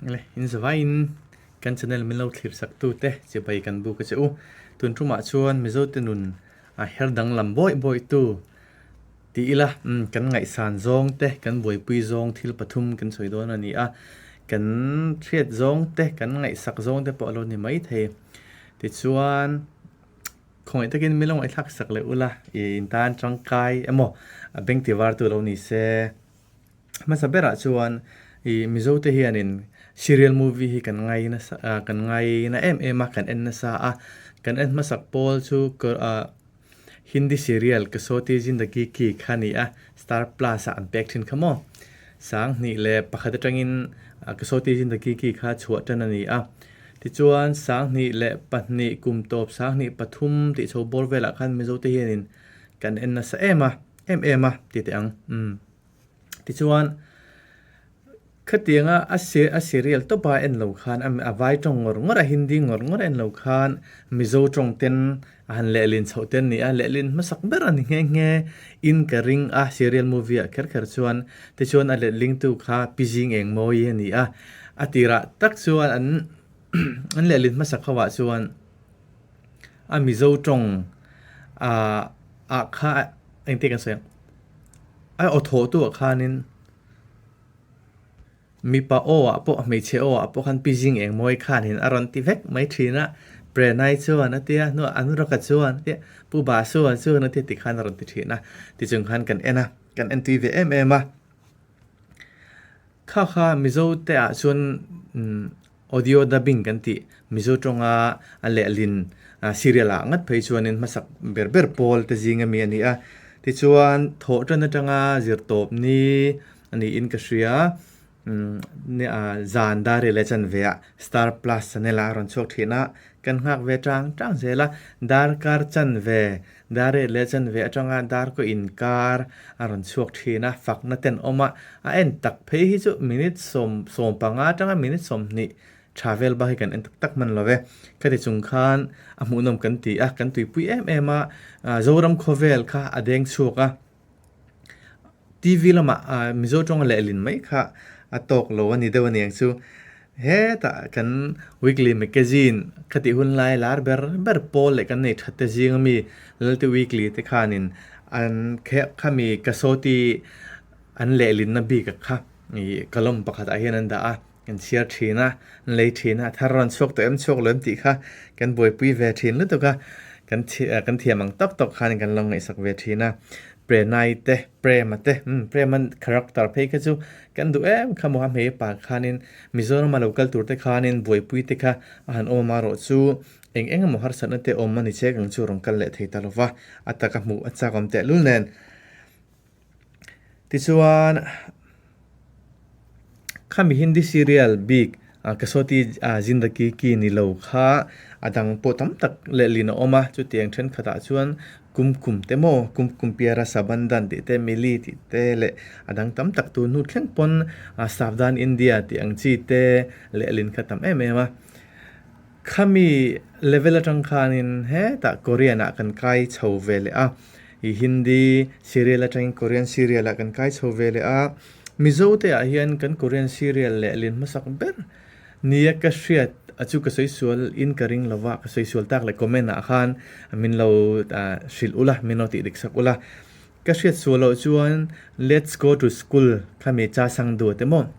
Le in zavaiin kan channel min lo thlir sak tu te chibai kan buk a che u. Tun tumah chuan Mizo te nun a her danglam bawih bawih tu ti ila umm kan ngaihsan zawng te kan buaipui zawng thil pathum kan sawi dawn a ni a. Kan hriat zawng te kan ngaihsak zawng te pawh a lo ni mai thei. Tichuan khawngaih takin min lo ngaihthlak sak leh ula ih in tan tangkai emaw a beng ti var tu lo ni se. Hmasa berah chuan ih Mizo te hianin serial movie hi kan ngai nasa ah kan ngai na em em a kan en nasa a kan en hmasak pawl chu ah Hindi serial Kasauti Zindagi Ki kha a ni a Star Plus ah an pek thin kha maw Sanghnih leh pakhat atangin Kasauti Zindagi Ki kha chhuah tan a ni a tichuan Sanghnih leh pahnih kum tawp Sanghnih pathum tih chho bawr velah khan Mizo te hianin kan en nasa em a em em a ti teh ang umm. Tichuan, khatianga a a serial tawpa en lo khan a vai tawng ngawr ngawr a, Hindi ngawr ngawr en lo khan Mizo tawng ten a han lehlin chhoh te an ni a, lehlin hmasak ber a ni nghe nghe in ka ring a serial movie ah kher kher chuan. Tichuan a letlingtu kha Pi Zing Engmawi a ni a, a tirah tak chuan an an lehlin hmasak ho ah chuan a Mizo tawng ah ah kha engtin kan sawi ang? A aw thawh tu ah khanin mipa aw ah pawh hmeichhe aw ah pawh khan pi zing eng mawi khanin a rawn ti vek mai thin a, Prenai chuan a tia hnuah Anuraka chuan a tia Pu Basua chuan a tia tikhan a rawn ti thin a, tichung khan kan en a, kan en tui ve em em a. Kha kha Mizo te ah chuan Audio dubbing kan tih Mizo tawnga a lehlin serial ah ngat phei chuanin hmasak ber ber pawl te zing ami a ni a. Tichuan thawh tan atanga zirtawp ni a niin ka hria. Zan dar leh chanve ah Star Plus channel ah a rawn chhuak thin a, kan nghak ve tang tang zel a. Darkar chanve Dar riat leh chanve atanga dar kaw inkar a rawn chhuak thin a, fakna ten awm a, a en tak phei hi chu minute sawm sawmpanga atanga minute 20 tha vel bak hi kan en tak tak hman lo ve. Khati chung khan a hmuhnawm kan ti a, kan tuipui em em a, Zoram khawvel kha a deng chhuak a. TV lamah Mizo tawnga lehlin mai kha a tawk lo a ni deuh a niang chu. Hetah kan weekly magazine khatih hun lai lar ber ber pawl leh kan nei that te zing ami Lalte Weekly te khanin an khami Kasauti an lehlinna bik a kha ih column pakhatah hian an dah a. Kan chhiar thin a, an lei thin a, a thar rawn chhuak tawh em chhuak lo em tih kha kan buaipui ve thin lutuk a, kan kan thiam ang tawk tawk khan kan lo ngaihsak ve thin a. Prenai te, Prema te, umm Prema character phei kha chu kan duh em kha maw a hmei pa khanin Mizorama lo kal tur te khanin buaipui te kha a han awm a rawh chu eng eng emaw harsatna te awm a ni chek ang chu rawn kal leh thei ta lo va, a taka hmuh a chak awm tehlul nen. Tichuan khami Hindi serial bik Kasauti Zindagi Ki ni lo kha a dang pawh tam tak lehlin a awm a, chutiang thenkhatah chuan Kum Kum te maw, Kum Kum Pyara Sabandan tih te, Mili tih te leh a dang tam tak tur hnu thleng pawn Savdhan India tih ang chi te lehlin kha tam em em a. Khami level atang khanin hetah Korean ah kan kai chho ve leh a. I Hindi serial atangin Korean serial ah kan kai chho ve leh a, Mizo te ah hian kan Korean serial leh lin hmasak ber nia ka hriat a chu ka sawi sual in ka ring lova, ka sawi sual tak leh comment ah khan min lo hrilh ula, min lo tih dik sak ula. Ka hriat sual loh chuan Let's go to school khami cha sang duat emaw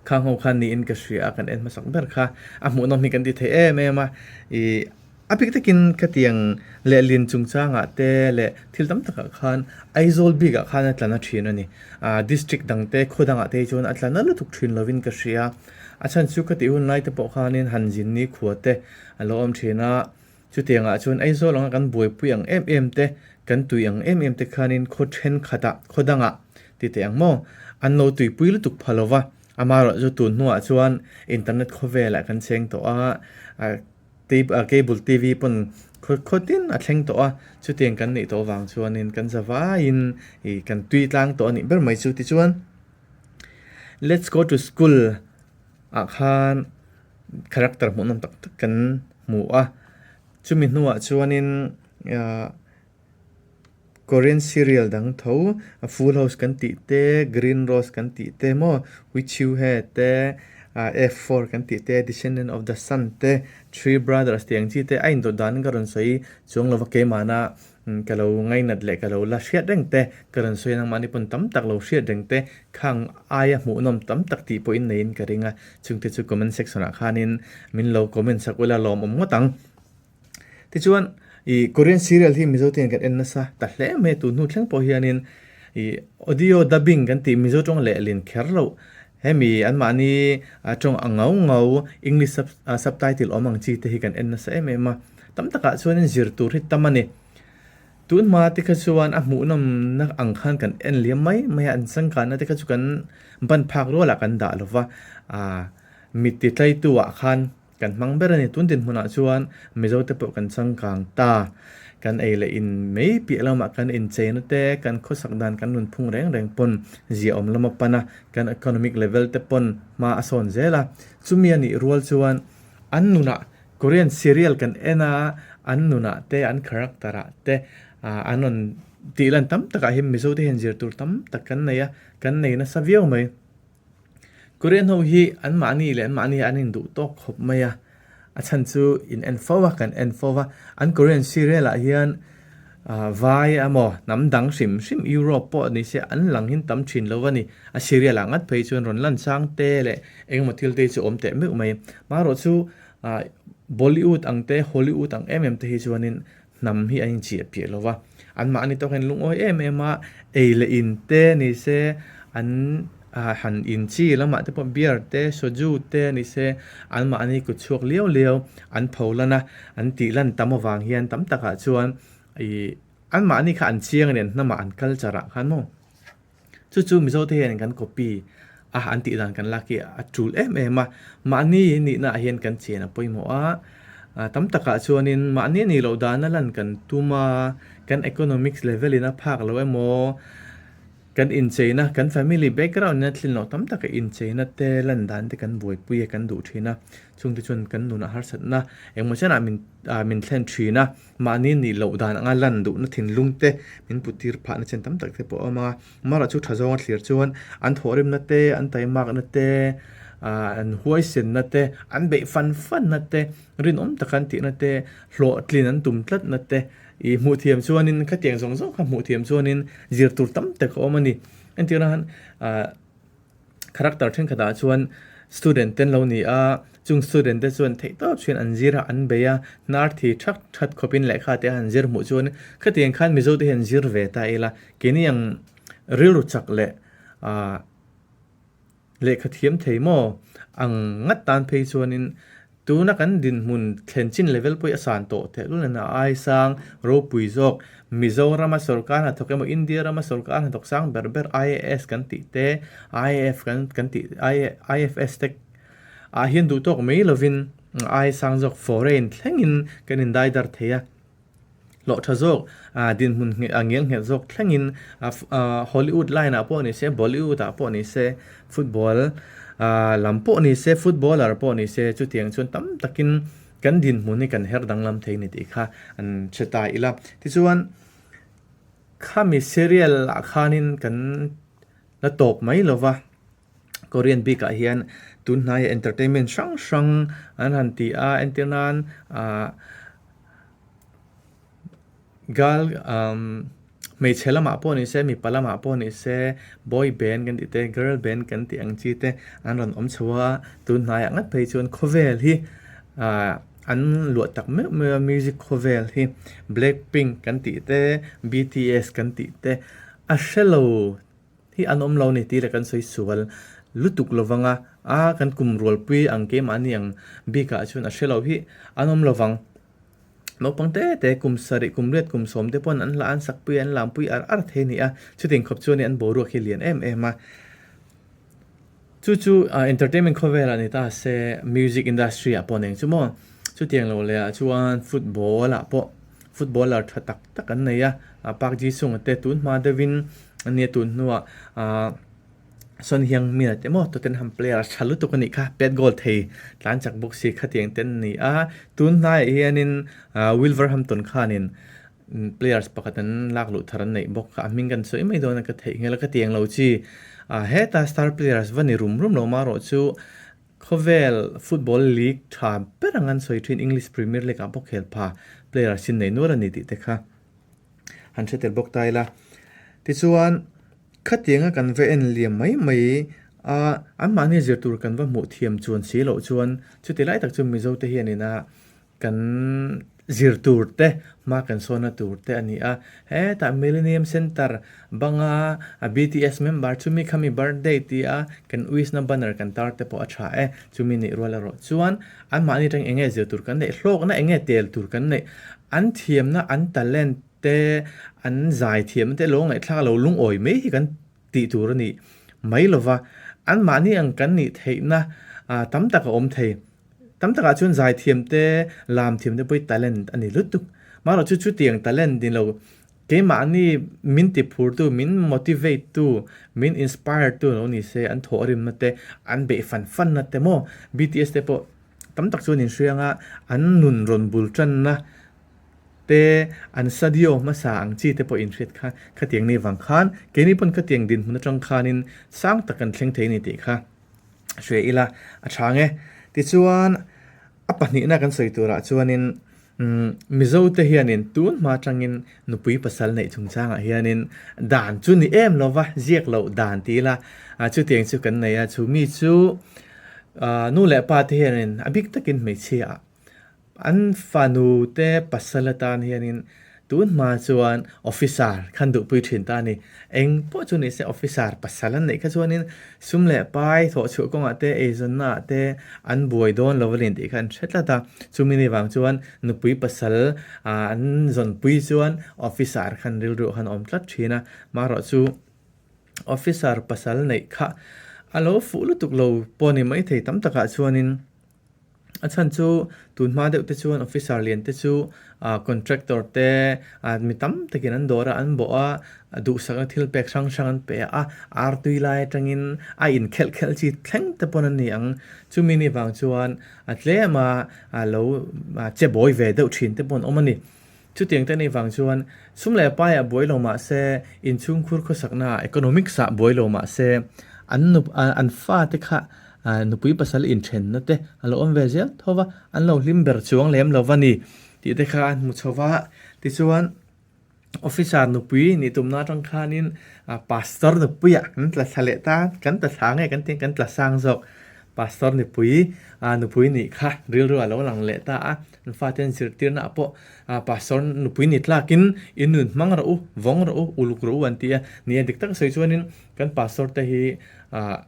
khang ho khan niin ka hria a, kan en hmasak ber kha a hmuhnawm hi kan ti thei em em a, ih. A bik takin khatiang lehlin chungchangah te leh thil tam takah khan Aizawl bikah khan a tla na thin a ni. Ahh district dang te khaw dangah te hi chuan a tla na lutuk thin lovin ka hria. A chhan chu khati hun lai te pawh khanin han zin ni khua te a lo awm thin a. Chutiangah chuan Aizawl anga kan buaipui ang em em te, kan tui ang em em te khanin khaw thenkhatah, khaw dangah ti teh ang maw, an lo tuipui lutuk pha lo va. Amaherawhchu tun hnuah chuan internet khawvelah kan cheng tawh a, ahh Cable TV pawn khaw tin a thleng tawh a, chutiang kan neih tawh avang chuanin kan za vaiin ih kan tui tlang tawh a nih ber mai chu. Tichuan Let's go to school ah khan character hmuhnawm tak tak kan hmu a, chumi hnuah chuanin ah Korean serial dang tho Full House kan tih te, Green Rose kan tih te maw, Which You He te. F4 kan tih te, Descendant of the Sun te, Three Brothers tih ang chi te a indawt danin ka rawn sawi chuang lova keimahna ka lo ngainat leh ka lo la hriat reng te ka rawn sawi a, nangmahni pawn tam tak lo hriat reng te khang aia hmuhnawm tam tak tih pawhin neiin ka ring a, chungte chu comment section ah khanin min lo comment sak ula lawmawm ngawt ang. Tichuan ih Korean serial hi Mizo te hian kan en nasa ta hle mai a, tun hnu thleng pawh hianin ih audio dubbing kan tih Mizo tawng lehlin kher loh hemi anmahni tawng a ngau ngau English sub subtitle awm ang chi te hi kan en nasa em em a, tam takah chuanin zir tur hi tam a ni. Tun hma te kha chuan a hmuhnawmna ang khan kan en liam mai mai a, an changkanna te kha chu kan ban phak rualah kan dah lo va, ah mit ti tlaitu ah khan Kan hmang ber a ni. Tun dinhmunah chuan Mizo te pawh kan changkang ta. Kan ei leh in mai piah lamah kan incheina te, kan khawsak dan, kan nunphung reng reng pawn ziaawm lam a pan a, kan economic level te pawn hma a sawn zel a. Chumi a nih rual chuan an nunah Korean serial kan en a, an nunah te, an character ah te an rawn tih lan tam takah hian Mizo te hian zir tur tam tak kan nei a, kan nei nasa viau mai. Korean ho hi anmahni leh anmahni an induh tawk khawp mai a, a chhan chu in en fo a, kan en fo va. An Korean serial ah hian vai emaw hnam dang hrim hrim Europe pawh ni se an lang hin tam thin lo a ni. A serial ah ngat phei chuan rawn lan chang te leh engemaw thil te chu awm teh meuh mai. Marawh chu Bollywood ang te Hollywood ang em em te hi chuanin hnam hi an inchiah piah lo va, anmahni tawk hian lungawi em em a, ei leh in te ni se, an han in chi lamah te pawh beer te, soju te ni se, anmahni kut chhuak liau liau an pho lan a, an tih lan tam avang hian tam takah chuan ih anmahni kha an chiang a ni, an hnamah an culture ah khan maw. Chu chu Mizo te hian kan copy a an tih dan kan lak hi a tul em em a, mahni nihna ah hian kan chian a pawimawh a, tam takah chuanin mahni a nih loh dana lan kan tum a, kan economics level in a phak lo emaw, kan incheina kan family background in a thlin loh tam taka incheina te lan dan te kan buaipui a kan duh thin a, chungte chuan kan nunah harsatna engmaw chenah min min thlen thin a. Mahni nih loh dan anga lan duhna thinlung te min put tir phahna chen tam tak te pawh a awm a, Mara chu tha zawnga thlir chuan an thawhrimna te, an taimakna te, an huaisenna te, an beih fan fanna te, rinawm taka an tihna te, hlawhtlin an tum tlatna te i hmuh thiam chuanin khatiang zawng zawng kha hmuh thiam chuanin zir tur tam tak a awm a ni. Entirna han Character thenkhatah chuan student te an lo ni a, chung student te chuan theih tawp chuan an zir a, an bei a, hnar thi that that khawpin lehkha te an zir hmuh chuan khatiang khan Mizo te hian zir ve ta ila, keini ang rilru chak leh ah lehkha thiam thei maw ang ngat tan phei chuanin Tuna kan dinhmun thlen chin level pawh hi a san tawh thehlul nen a ai sang ropui zawk. Mizorama sorkar hnathawk emaw India rama sorkar hnathawk sang ber ber IAS kan tih te, IAF kan kan tih IFS te ah hian duh tawk mai lovin ai sang zawk foreign thlengin kan indai dar thei a. Hlawh tha zawk, dinhmun ngel nghet zawk thlengin Hollywood line ah pawh ni se, Bollywood ah pawh ni se, football lam pawh ni se, footballer pawh ni se chutiang chuan tam takin kan dinhmun hi kan her danglam thei ni tih kha an hre ta ila. Tichuan khami serial ah khanin kan la tawp mai lova, Korean bikah hian tun hnaia entertainment hrang hrang an han ti a, entir nan ah Girl umm hmeichhe lamah pawh ni se mipa lamah pawh ni se boy band kan tih te girl band kan tih ang chi te an rawn awm chho a, tun hnaiah ngat phei chuan khawvel hi ah an luah tak meuh meuh a music khawvel hi black pink kan tih te BTS kan tih te a hrelo. Hi an awm lo ni tih leh kan sawi sual lutuk lovang a, a kan kum rualpui ang keimahni ang bikah chuan a hre lo hi an awm lovang. Naupang te te kum sarih, kum riat, kum sawm te pawn an hla an sakpui an lampui ar ar thei a ni a, chutiang khawp chuan an boruak hi lian em em a. Chu chu entertainment khawvelah ni ta se music industry ah pawh eng chu maw chutiang lo leh ah chuan football ah pawh footballer tha tak tak an nei a, Park Ji Sung te tun hma deuhin ania tun hnuah ah Son Heung Min te maw Tottenham player tha lutuk a nih kha pet goal thei tlan chak bawk si khatiang te an ni a, tun hnaiah hianin Wolverhampton khanin players pakhat an lak luh thar an neih bawk kha a hming kan sawi mai dawn a ka theih nghel a ka tiang lo chi ah heta star players va ni rum rum lo marawh chu. Khawvel football league tha ber ang an sawi thin English Premier League ah pawh khel pha player sin nei nual a ni tih te kha han hre tel bawk ta ila. Tichuan khatianga kan va en liam mai mai a, anmahni zir tur kan va hmuh thiam chuan si loh chuan chuti lai tak chu Mizo te hianin a Kan zir tur te, hma kan sawnna tur te a ni a. Hetah Millennium Centre banga BTS member chumi khami birthday tia kan wish na banner kan tar te pawh a tha e. Chumi nih rual erawh chuan anmahni atang eng nge zir tur kan neih, hlawkna eng nge tel tur kan neih, an thiamna, an talent te, an zai thiamna te lo ngaihthlak lo lungawi mai hi kan tih tur a ni mai lova. Anmahni ang kan nih theihna tam tak a awm thei. Tam takah chuan zaithiam te, lam thiam te pawh hi talent a ni lutuk. Marawh chu chutiang talent ni lo, keimahni min ti phurtu, min motivate tu, min inspire tu lo ni se, an thawhrimna te, an beih fan fanna te maw BTS te pawh tam tak chuan inhriang a, an nun rawn bul tanna te, an sadio hmasa ang chi te pawh inhriat kha khatiang ni vang khan keini pawn khatiang dinhmun atang khanin sang tak kan thleng thei a ni tih kha. hria ila a tha nge. Tichuan a pahnihna kan sawi turah chuanin umm Mizo te hianin tun hma atangin nupui pasal neih chungchangah hianin dan chu ni em lova ziak loh dan ti ila ah chutiang chu kan nei a chu mi chu ah nu leh pa te hianin a bik takin hmeichhia ah An fanu te pasal atan hianin tun hma chuan officer khan duhpui thin ta a ni. Eng pawh chu ni se officer pasal an neih kha chuanin sum leh pai thawh chhuah kawngah te eizawnna ah te an buai dawn lo a ni tih kha an hre tlat a. Chumi ni vang chuan nupui pasal an zawnpui chuan officer khan rilru khan a awm tlat thin a. Marawh chu officer pasal neih kha a lo fuh lutuk lo pawh a ni maithei tam takah chuanin. A chhan chu tun hma deuh te chuan officer lian te chu ah contractor te ah mi tam takin an dawr a an bawh a duhsakna thil pek hrang hrang an pe a ar tui lai atangin a inkhelh khelh chi thleng te pawn an ni ang chumi ni vang chuan a tlem a a lo che bawi ve deuh thin te pawh an awm a ni. Chutiang te anih vang chuan sum leh paiah buai lo mah se, inchhungkhur khawsaknaah economics ah buai lo mah se, an nup an fate kha nupui pasal inthenna te a lo awm ve zel tho va, an lo hlim ber chuang lem lo va ni tih te kha an hmu chho va. Tichuan officer nupui nih tumna atang khanin pastor nupuiah kan tla thla leh ta, kan tla thla nge kan tih kan tla sang zawk. Pastor nupui nupui nih kha rilru a lo lang leh ta a, an fate an zirtirna ah pawh pastor nupui ni tlakin in nun hmang rawh u, vawng rawh u, uluk rawh u an ti a. Ni a dik tak sawi chuanin kan pastor te hi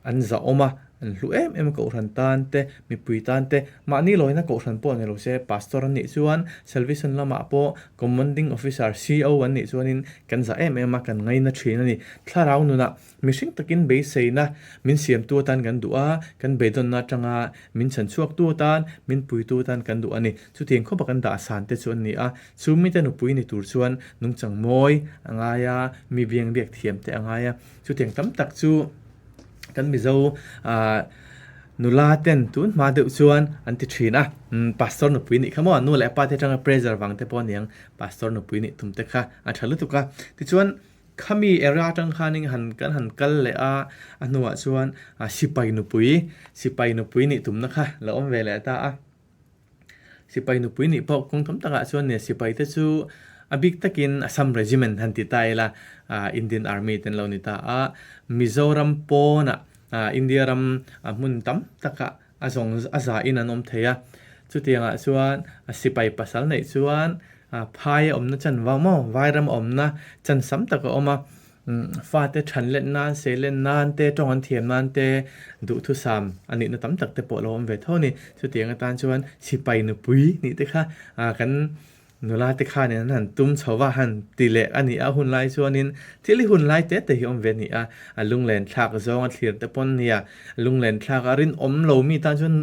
an zahawm a, an hlu em em a kohhran tan te, mipui tan te, mahni lawina kohhran pawh ni lo se pastor an nih chuan salvation lamah pawh commanding officer, CO, an nih chuanin kan zah em em a, kan ngaina thin a ni. Thlarau nunah Mihring takin beiseina min siamtu atan kan duh a, kan beidawnna atanga min chhanchhuaktu atan, min puitu atan kan duh a ni. Chutiang khawpa kan dah san te chu an ni a, chu mite nupui ni tur chuan nungchang mawi a ngai a, mi biang biak thiam te a ngai a. Chutiang tam tak chu kan Mizo nula ten tun hma deuh chuan an ti thin a, Pastor nupui nih kha maw, nu leh pa te atanga pressure vang te pawh a niang, Pastor nupui nih tum te kha a tha lutuk a. Tichuan. Khami era atang khanin han kan han kal leh a, a hnuah chuan sipai nupui, sipai nupui nih tumna kha lo awm ve leh ta a. Sipai nupui nih pawh kawng tam takah chuan nia sipai te chu a bik takin Assam Regiment han ti ta ila, Indian Army te an lo ni ta a. Mizoram pawnah India ram hmun tam takah a zawng a zahin an awm thei a. Chutiangah chuan sipai pasal neih chuan Phai a awmna chan vang maw? Vairam a awmna chan sam tak a awm a, fate than let nan, sei let nan te, tawng an thiam nan te, duhthusam a nihna tam tak te pawh a lo awm ve tho a ni. Chutiang atan chuan sipai nupui nih te kha kan nula te khanin an han tum chho va, han ti leh a ni a, hun lai chuanin thil hi hun lai te te hi awm ve a ni a, a lunglen thlak zawng a thlir te pawn nia, lunglen thlak a rinawm lo mi tan chuan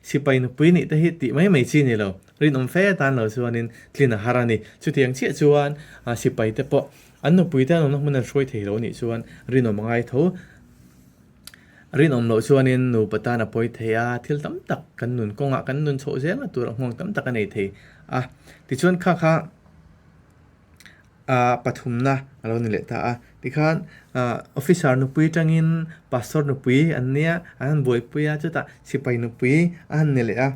sipai nupui nih te hi tih mai mai chi a ni lo. Rinawm fe tan lo chuanin tlin a har a ni. Chutiang chiah chuan sipai te pawh an nupui te an awmna hmun an hruai thei lo nih chuan rinawm a ngai tho. Rinawm loh chuanin nupa tan a pawi thei a, thil tam tak kan nun kawngah kan nun chhoh zelna tur a nghawng tam tak a nei thei a. Tichuan kha kha. A pathumna a lo ni leh ta a. Tikhan officer nupui tangin pastor nupui an nia, an han buaipui a, chutah sipai nupui a han ni leh a.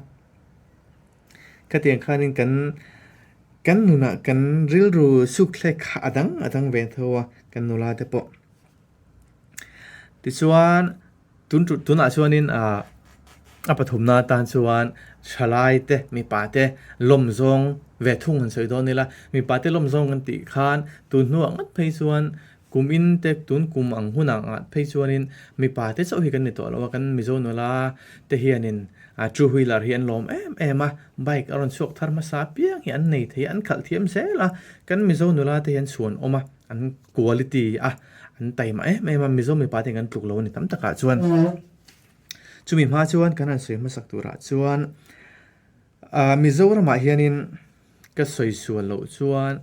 Khatiang khanin kan kan nunah kan rilru sukthlek kha a dang a dang ve tho a, kan nula te pawh. Tichuan tun tunah chuanin ah a pathumna atan chuan thalai te mipa te lawm zawng ve thung han sawi dawn ila mipa te lawm zawng kan tih khan tun hnuah ngat phei chuan kum in te tun kum ang hunah ngat phei chuanin mipa te chauh hi kan ni tawh lo a kan Mizo nula te hianin ah two wheeler hi an lawm em em a bike a rawn chhuak thar hmasa apiang hi an nei thei a an khalh thiam zel a kan Mizo nula te hi an chhuan awm a an quality a an taima em em a Mizo mipa te kan tluk lo a ni tam takah chuan chumi hma chuan kan han sawi hmasak turah chuan ah Mizoramah hianin ka sawi sual loh chuan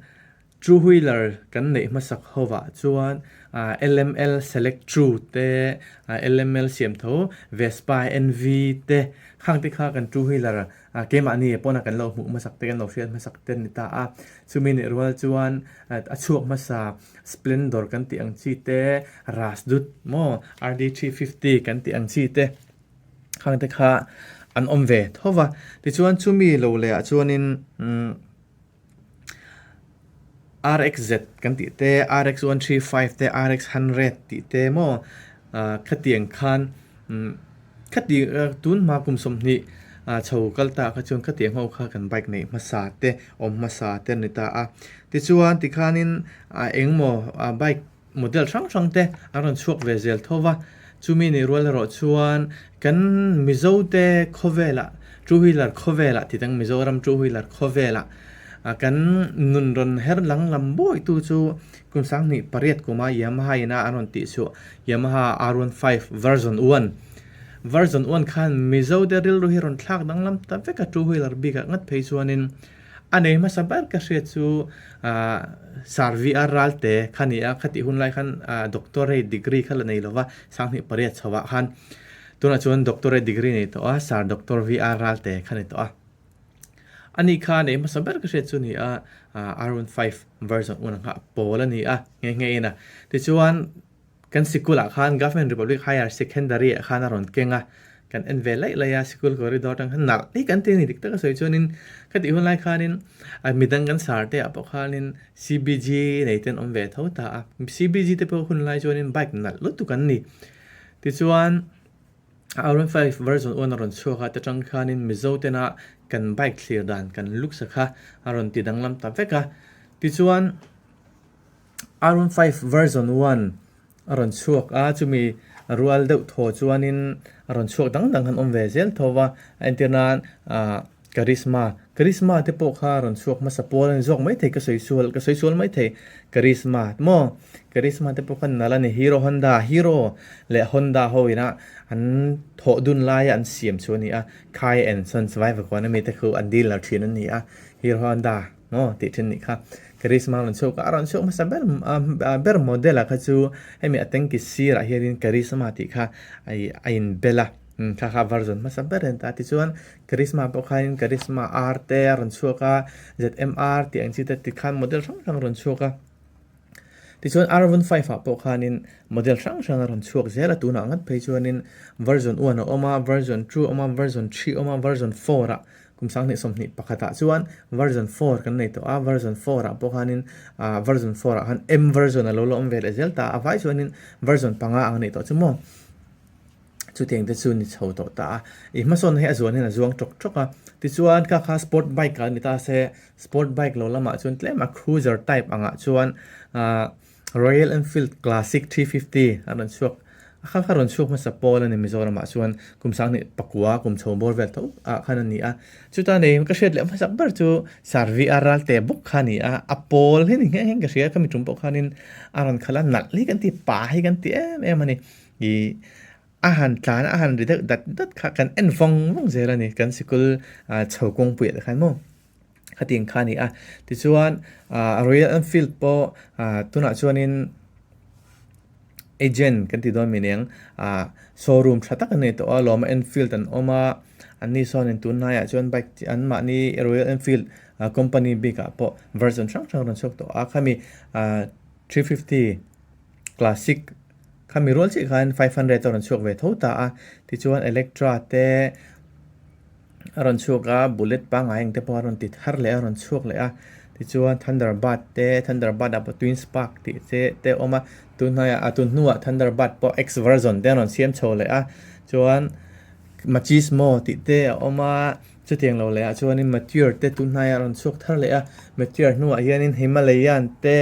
two wheeler kan neih hmasak hovah chuan ah L_M_L select two te ah L_M_L siam tho Vespa N_V te khang te kha kan two wheeler ah keimahni pawna kan lo hmuh hmasak te kan lo hriat hmasak te a ni ta a chumi nih rual chuan a chhuak hmasa Splendor kan tih ang chi te, Rasdut maw RD 350 kan tih ang chi te khang te kha an awm ve tho va. Tichuan chumi lo leh ah chuanin umm RXZ kan tih te, RX 135 te, RX 100 tih te maw ah khatiang khan umm Khati tun hma kum 20 chho kal ta kha chuan khatiang ho kha kan bike neih hmasa te awm hmasa te a ni ta a. Tichuan tikhanin engmaw bike model hrang hrang te an rawn chhuak ve zel tho va. Chumi nih rual erawh chuan kan Mizo te khawvelah two wheeler khawvelah tih dang Mizoram two wheeler khawvelah kan nun rawn her lang lam bawitu chu Kum 28 kuma Yamaha ina an rawn tih chhuah Yamaha R15 version one version one khan Mizo te rilru hi rawn thlak danglam ta vek a two wheeler bikah ngat phei chuanin a nei hmasa ber ka hriat chu ah Sir VR Ralte kha ni a khatih hun lai khan ah doctorate degree kha la nei lova 28 chhoah khan tunah chuan doctorate degree nei tawh a Sir Doctor VR Ralte kha ni tawh a. A ni kha nei hmasa ber ka hriat chu ni a R15 version un ang kha pawl a ni a nghe nghe in a. Tichuan kan sikul ah khan Government Republic Higher Secondary ah khan a rawn keng a, kan en ve laih laih a sikul corridor atang khan nalh hi kan ti a ni dik taka sawi chuanin ka tih hun lai khanin midang kan sar te ah pawh khanin CBG nei te an awm ve tho ta a, CBG te pawh hun lai chuanin bike nalh lutuk an ni. Tichuan. R 15 version 1 a rawn chhuak a, ta tang khanin Mizo tena kan bike thlir dan kan looks a kha a rawn ti danglam ta vek a. Tichuan R 15 version 1 a rawn chhuak a, chumi rual deuh thaw chuanin a rawn chhuak dang dang han awm ve zel tho va, a entir nan ah Karizma, Karizma te pawh kha a rawn chhuak hmasa pawl a ni zawk maithei ka sawi sual ka sawi sual maithei Karizma maw Karizma te pawh kha nalh a ni Hero Honda Hero leh Honda ho ina an thawh dun laia an siam chu a ni a Kai and Sons Vaivakawn ami te khu an dealer thin an ni a Hero Honda maw tih thin nih kha Karizma a rawn chhuak a a rawn chhuak hmasa ber ber model ah kha chu hemi a tanki sirah hianin Karizma tih kha a inbel a kha kha version hmasa ber a ni ta tichuan Karizma pawh khanin Karizma R te a rawn chhuak a, ZMR tih ang chi te tikhan model hrang hrang a rawn chhuak a. Tichuan R15 ah pawh khanin model hrang hrang a rawn chhuak zel a, tunah ngat phei chuanin version 1 a awm a, version 2 a awm a, version 3 a awm a, version 4 ah kum 2021 ah chuan version 4 kan nei tawh a, version 4 ah pawh khanin ah version 4 ah khan M version a lo la awm ve leh zel ta a, a vai chuanin version panga ang a nih tawh chu maw. Chutiang te chu ni chho tawh ta a, i hmasawnna hi a zuan hian a zuang tawk tawk a, tichuan kha kha sport bike a ni ta se, sport bike lo lamah chuan tlem a cruiser type angah chuan ahh Royal Enfield Classic 350 a rawn chhuak a, kha kha rawn chhuak hmasa pawl a ni Mizoramah chuan kum 2009 kum chho bawr vel tho ah khan a ni a, chuta nei ka hriat leh hmasak ber chu Sir VR Ralte bawk kha a ni a, a pawl hi ni nghe nghe ka hria khami tum pawh khanin a rawn khalh a, nalh hi kan ti pa hi kan ti em em a ni. I a han tlan a han ri deuh dat dat kha kan en vawng vawng zel a ni kan sikul chho kawngpuiah te khan maw khatiang kha a ni a tichuan ah Royal Enfield pawh ah tunah chuanin. Agent kan ti dawn mi aniang ah showroom tha tak a nei tawh a lawm a Enfield an awm a anni sawnin tunlaiah chuan bike chi an mahni Royal Enfield ah company bik ah pawh version hrang hrang a rawn chhuak tawh a khami ah 350 classic khami rual chiah khan 500 a rawn chhuak ve tho ta a tichuan Electra te a rawn chhuak a bullet pangngai ang te pawh a rawn ti thar leh a rawn chhuak leh a tichuan thunderbird te thunderbird ah pawh twin spark tih te te a awm a tunhnaiah a tun hnuah thunderbird pawh x version te a rawn siam chho leh a chuan machismo tih te a awm a chutiang lo leh ah chuanin meteor te tunhnaiah a rawn chhuak thar leh a meteor hnuah hianin himalayan te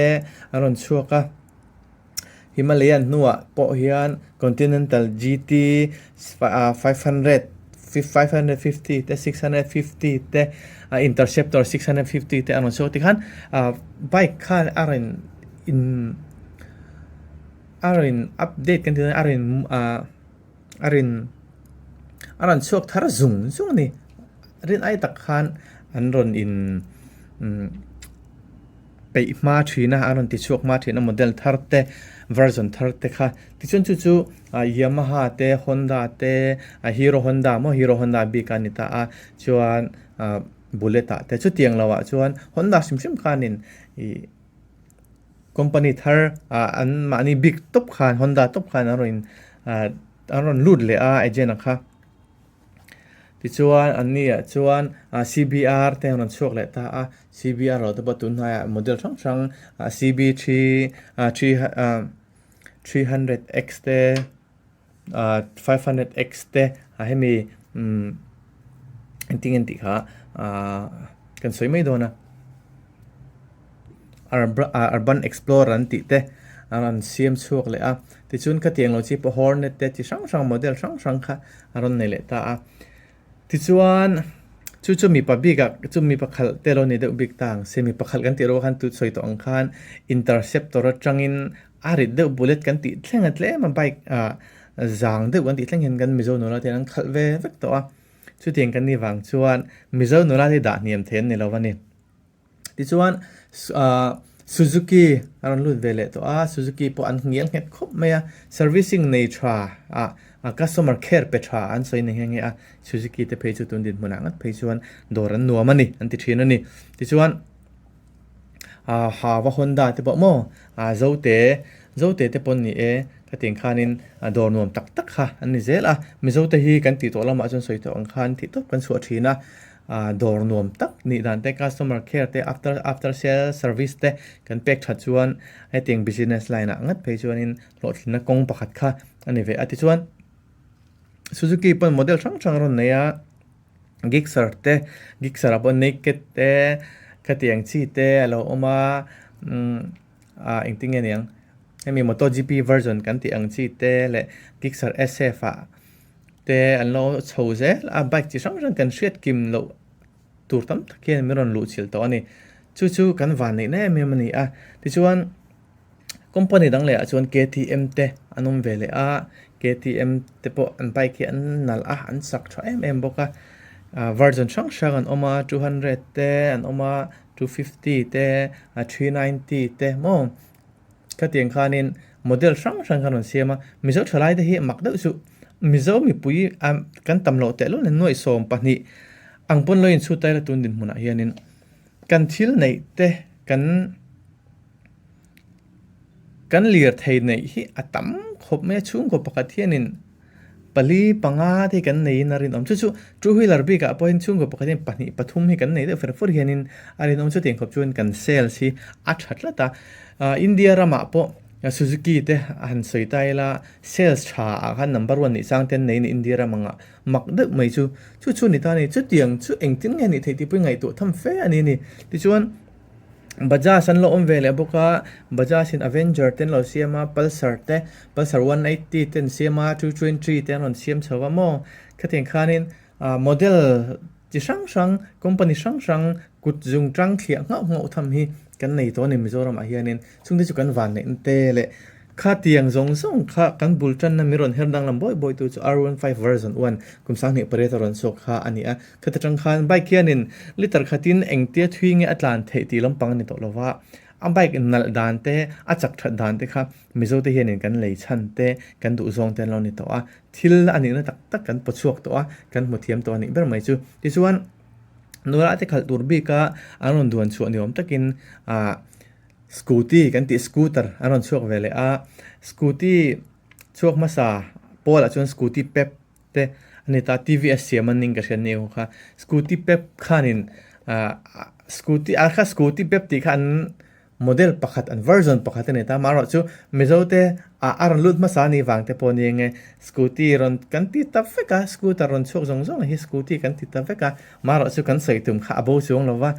a rawn chhuak a. Himalayan hnuah pawh hian Continental GT 500, 550 te 650 te Interceptor 650 te a rawn chhuak tikhan bike khan a rawn in a rawn update kan tih a rawn a rawn a rawn chhuak thar zung zung a ni rin ai tak khan an rawn in peih hma thin a, a rawn ti chhuak hma thin a model thar te version thar te kha tichuan chu chu Yamaha te Honda te Hero Honda maw Hero Honda bik a ni ta a chuan Bullet ah te chutiang lo ah chuan Honda hrim hrim khanin ih company thar ah an mahni bik tawp khan Honda tawp khan an rawn in ah an rawn lut leh a agent a kha. Tichuan an ni ah chuan CBR te an rawn chhuak leh ta a, CBR lo te pawh tun hnaiah model hrang hrang CB three three 300X te 500X te hemi umm engtin nge an tih kha kan sawi mai dawn a. Urban Explorer an tih te an rawn siam chhuak leh a tichuan khatiang lo chi pawh Hornet te chi hrang hrang model hrang hrang kha a rawn nei leh ta a tichuan chu chu mipa bikah chu mipa khalh te lo ni deuh bik ta ang se mipa khalh kan tih rual khan tu sawi tawh ang khan Interceptor atangin a rit deuh bullet kan tih thleng a tlem a bike ah zang deuh kan tih thleng hian kan Mizo nula te hian an khalh ve vek tawh a chutiang kan nih vang chuan Mizo nula te dah hniam thei an ni lo a ni. Tichuan Suzuki a rawn lut ve leh tawh a, Suzuki pawh an ngial nghet khawp mai a, servicing nei tha ah customer care pe tha an sawi ni nghe nghe a, Suzuki te phei chu tun dinhmunah ngat phei chuan dawr an nuam a ni an ti thin a ni. Tichuan Hava Honda te pawh maw Zote Zote te pawh an ni e khatiang khanin dawr nuam tak tak kha an ni zel a, Mizote hi kan tih tawh lamah chuan sawi tawh ang khan theihtawp kan chhuah thin a. Dawr nuam tak nih dan te customer care te after after sale service te kan pek that chuan hetiang business line ah ngat phei chuanin hlawhtlinna kawng pakhat kha a ni ve a tichuan Suzuki pawn model hrang hrang a rawn nei a Gixxer te Gixxer ah pawh naked te khatiang chi te a lo awm a umm ah engtin nge niang hemi MotoGP version kan tih ang chi te leh Gixxer SF ah. Te an lo chho zel a, bike chi hrang hrang kan hriat kim loh tur tam tak hian min rawn luh chilh tawh a ni. Chu chu kan van neih na em em a ni a. Tichuan company dang leh ah chuan KTM te an awm ve leh a, KTM te pawh an bike hi an nalh a, an sak tha em em bawk a. Ah version hrang hrang an awm a, 200 te an awm a, 250 te, 390 te maw. Khatiang khanin model hrang hrang khan rawn siam a, Mizo thalaite hi mak deuh chu Mizo mipui kan tam loh tehlul nen nuaih 12 ang pawn lo inchhut ta ila tun dinhmunah hianin kan thil neih te kan kan lirthei neih hi a tam khawp mai a, chhungkaw pakhat hianin pali panga te hi kan neiin a rinawm. Chu chu two wheeler bikah pawhin chhungkaw pakhat hian pahnih pathum hi kan nei deuh fer fur hianin a rinawm. Chutiang khawp chuan kan sales hi a tha tlat a. India ramah pawh Suzuki te a han sawi ta ila sales tha ah khan number one nih chang te an nei a ni India ram angah mak deuh mai chu. Chu chu a ni ta a ni. Chutiang chu engtin nge nih theih tih pawhin ngaihtuah tham fe a ni a ni. Tichuan. Bajaj an lo awm ve leh bawk a, Bajaj in Avenger te an lo siam a, Pulsar te, Pulsar 180 te an siam a, 220 te an rawn siam chho a maw? Khatiang khanin ah model chi hrang hrang, company hrang hrang kut zung tang thliah nghauh nghauh tham hi kan nei tawh a ni Mizoramah hianin chungte chu kan van neih na te leh khatiang zawng zawng kha kan bul tanna min rawn her danglam bawi bawi tu chu R15 version 1 kum 28 a rawn chhuak kha a ni a. Khata tang khan bike hianin liter khatin engtia thui nge a tlan theih tih lampang a ni tawh lo va. A bike nalh dan te, a chak that dan te kha Mizote hianin kan lei chhan te, kan duh zawng te an lo ni tawh a. Thil a nihna tak tak kan pawchhuak tawh a, kan hmu thiam tawh a nih ber mai chu. Tichuan, nula te khalh tur bika an rawn duan chhuah ni awm takin ah scooty kan tih scooter an rawn chhuak ve leh a. Scooty chhuak hmasa pawlah chuan scooty pep te a ni ta, TVS siam an ning ka hriat ni ho kha. Scooty pep khanin ah scooty ah kha scooty pep tih kha an model pakhat an version pakhat a ni ta. Amaherawh chu Mizo te ah a rawn lut hmasa a nih vang te pawh ni enge scooty rawn kan ti ta vek a, scooter rawn chhuak zawng zawng hi scooty kan ti ta vek a. Amaherawh chu kan sawi tum kha a bo chuang lo va,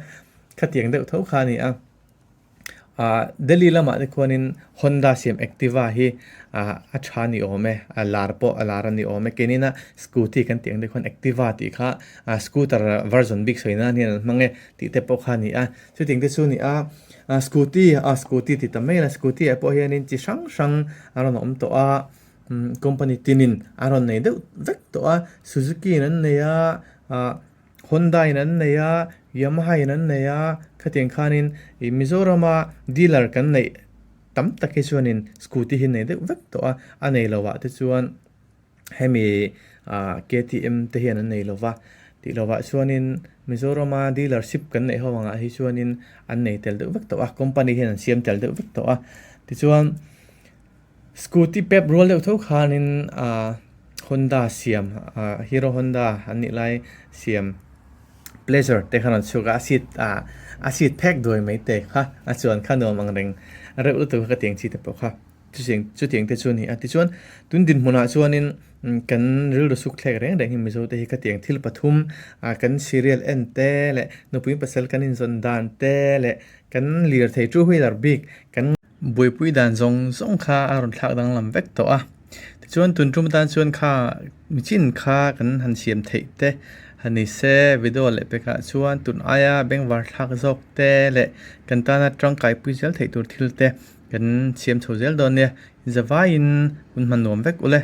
khatiang deuh tho kha a ni a. Ahh Delhi lamah te khuanin Honda siam Activa hi ahh a tha ni awm e, a lar pawh a lar a ni awm e. Keinin a scooty kan tih ang te khuan Activa tih kha ahh scooter version bik sawi nan hian an hmang e tih te pawh kha a ni a. Chutiang te chu a ni a, ahh scooty ah scooty ti ta mai la scooty ah pawh hianin chi hrang hrang a rawn awm tawh a, umm company tinin a rawn nei deuh vek tawh a, Suzuki in an nei a ahh. Honda in an nei a, Yamaha in an nei a, khatiang khanin ih Mizorama dealer kan neih tam tak hi chuanin scooty hi nei deuh vek tawh a, a nei lo ah te chuan hemi ah KTM te hian an nei lo va, tih lo ah chuanin Mizorama dealership kan neih ho angah hi chuanin an nei tel deuh vek tawh a, company hian an siam tel deuh vek tawh a, tichuan. Scooty pep rual deuh tho khanin ah Honda siam ah Hero Honda an nih lai siam Pleasure te kha rawn chhuak a, a seat ah a seat phek duai mai te kha a chuan kha nuam ang reng reuh lutuk kha ka tiang chi te pawh kha chutiang chutiang te chu a ni a. Tichuan tun dinhmunah chuanin kan rilru suk thlek reng reng hi Mizo te hi ka tiang thil pathum ah kan serial en te leh nupui pasal kan inzawn dan te leh kan lirthei two wheeler bik kan Buaipui dan zawng zawng kha a rawn thlak danglam vek tawh a. Tichuan tun tum atan chuan kha michin kha kan han siam theih te han ni se video leh pekah chuan tun aia bengvar thlak zawk te leh kan tana tangkaipui zel theih tur thil te kan siam chho zel dawn nia. Zavaiin hun hman nuam vek ule.